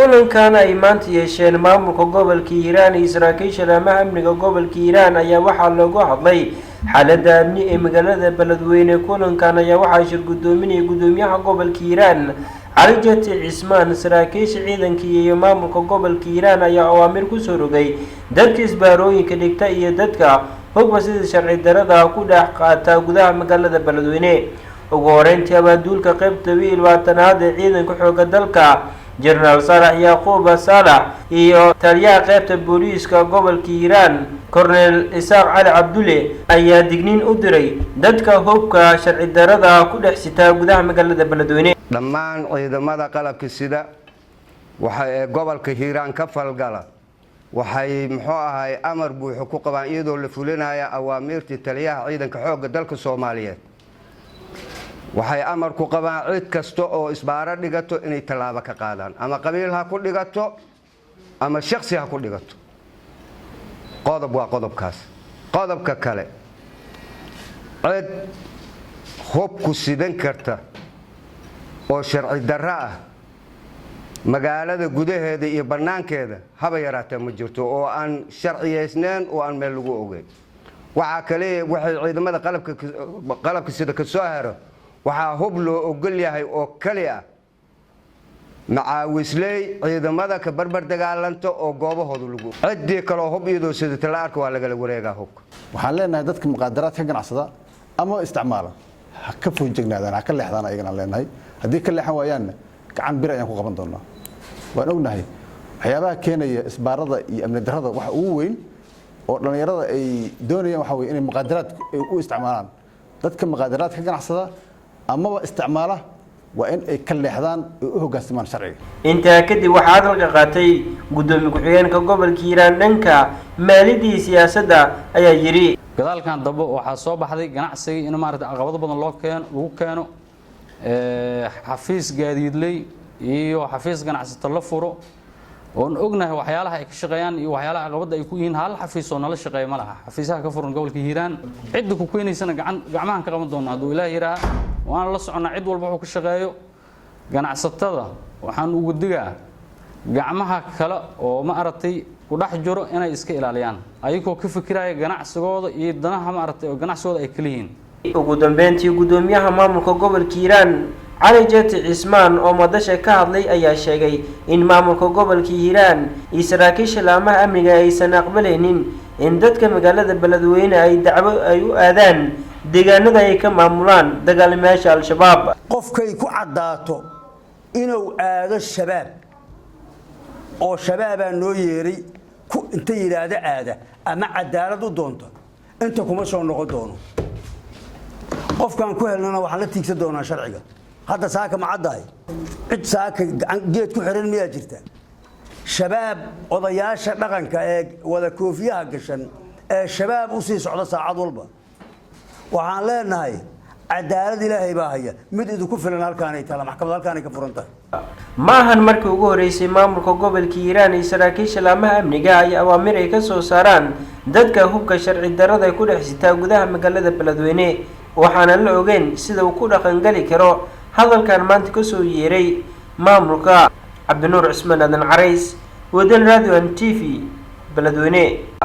Kulankan ay maanta yeesheen maamulka gobolka Hiiraan iyo saraakiisha laamaha amniga gobolka Hiiraan ayaa waxaa loogu hadlay xaaladda amni ee magaalada Beledweyne. Kulankan ayaa waxaa shir gudoominaya gudoomiyaha gobolka Hiiraan, Cali Jati Cismaan. Saraakiisha ciidanka iyo maamulka gobolka Hiiraan ayaa awaamir kusoo rogay dadka isbaarooyinka dhigta iyo dadka hubka sida sharci darada ku dhex qaata gudaha magaalada Beledweyne. Ugu horeyntii, abaaduulka qeybta 22aad ee ciidanka xooga dalka, Jenaraal Saalax Yaaquub Saalax, iyo taliyaha qeybta booliiska gobolka Hiiraan, Korneel Isaaq Cali Cabdulle, ayaa digniin u diray dadka hubka sharci darada ku dhex sitaa gudaha magaalada Beledweyne. Dhammaan ciidamada qalabka sida waxa ee gobolka Hiiraan ka falgala waxay, muxuu ahay, amar buuxo ku qabaan, iyadoo la fulinaya awaamiirtii taliyaha ciidanka xoogga dalka Soomaaliyeed, waxay amar ku qabaan cid kasta oo isbaaro dhigato inay tallaabo ka qaadaan, ama qabiil ha ku dhigato ama shaksi ha ku dhigato. Qodob waa qodobkaas. Qodobka kale, cid hubku sidan karta oo sharci darro ah magaalada gudaheeda iyo bannaankeeda haba yaraatee ma jirto, oo aan sharciyaysnayn oo aan meel lagu ogeyn. Waxaa kale, waxay ciidamada qalabka sida ka soo hero, waxaa hub loo ogol yahay oo kali ah macaawisley ciidamada ka barbar dagaalanto oo goobahooda lagu. Ciddii kaloo hub iyadoo sidata la arka, waa lagala wareegaa hubka. Waxaan leenahay dadka muqaadaraad ka ganacsada ama isticmaala ha ka foojignaadaan, ha ka leexdaan ayagana leenahay. Haddii ka leexan waayaanna, gacan bir ayaan ku qaban doonaa. Waan ognahay waxyaabaha keenaya isbaarada iyo amni darrada. Waxa ugu weyn oo dhallinyarada ay doonayaan waxa weye inay muqaadaraad u isticmaalaan. Dadka muqaadaraad ka ganacsada amaba isticmaala waa in ay ka leexdaan oo u hoggaansamaan sharciga. Intaa kadib waxaa hadalka qaatay gudoomiye ku-xigeenka gobolka Hiiraan dhanka maaliyadda siyaasadda ayaa yidhi: Gadaalkan dambe waxaa soo baxday ganacsigii in, maarata, caqabado badan loo keeno, lagu keeno xafiis gaadiidley iyo xafiis ganacsato la furo, oon ognahay waxyaalaha ay ka shaqeeyaan iyo waxyaalaha caqabadda ay ku yihiin. Hal xafiis oo nala shaqeeya ma laha xafiisaha ka furan gobolka Hiiraan. Cidda ku keenaysana gacan gacmahan ka qaban doona hadduu Ilaah yidhaaha. Waana la soconnaa cid walba wuxuu ka shaqeeyo. Ganacsatada waxaan ugu digaa gacmaha kale oo, ma aragtay, ku dhex jiro inay iska ilaaliyaan, ayagoo ka fikiraya ganacsigooda iyo danaha, ma aragtay, oo ganacsigooda ay kala yihiin. Ugu dambeyntii, gudoomiyaha maamulka gobolka Hiiraan, Cali Jeti Cismaan, oo madasha ka hadlay ayaa sheegay in maamulka gobolka Hiiraan iyo saraakiisha laamaha amniga aysan aqbalaynin in dadka magaalada Beledweyne ay dacwo ay u aadaan deegaanada ay ka maamulaan dagaalamayaasha Al-Shabaab. Qofkay ku caddaato inuu aado Shabaab oo Shabaabaa noo yeeray ku inta yidhaahdo aada ama cadaalad u doonto, inta kuma soo noqon doono. Qofkaan ku helnana waxaan la tiigsan doonaa sharciga. Hadda saaka ma caddahay? Cid saaka geed ku xiran miyaa jirta? Shabaab odayaasha dhaqanka ee wada koofiyaha gashan ee Shabaab u sii socda saacad walba, waxaan leenahay cadaalad Ilaahay baa haya. Mid idinku filan halkaanay taala, maxkamad halkaanay ka furan tahay. Ma ahan markii ugu horeysay maamulka gobolka Hiiraan iyo saraakiisha laamaha amniga ay awaamir ay ka soo saaraan dadka hubka sharci darada ay ku dhex sitaa gudaha magaalada Beledweyne, waxaana la ogeyn sida uu ku dhaqangali karo hadalkan maanta kasoo yeeray maamulka. Cabdinuur Cusmaan Aadan Carays, Wadan Radio and TV, Beledweyne.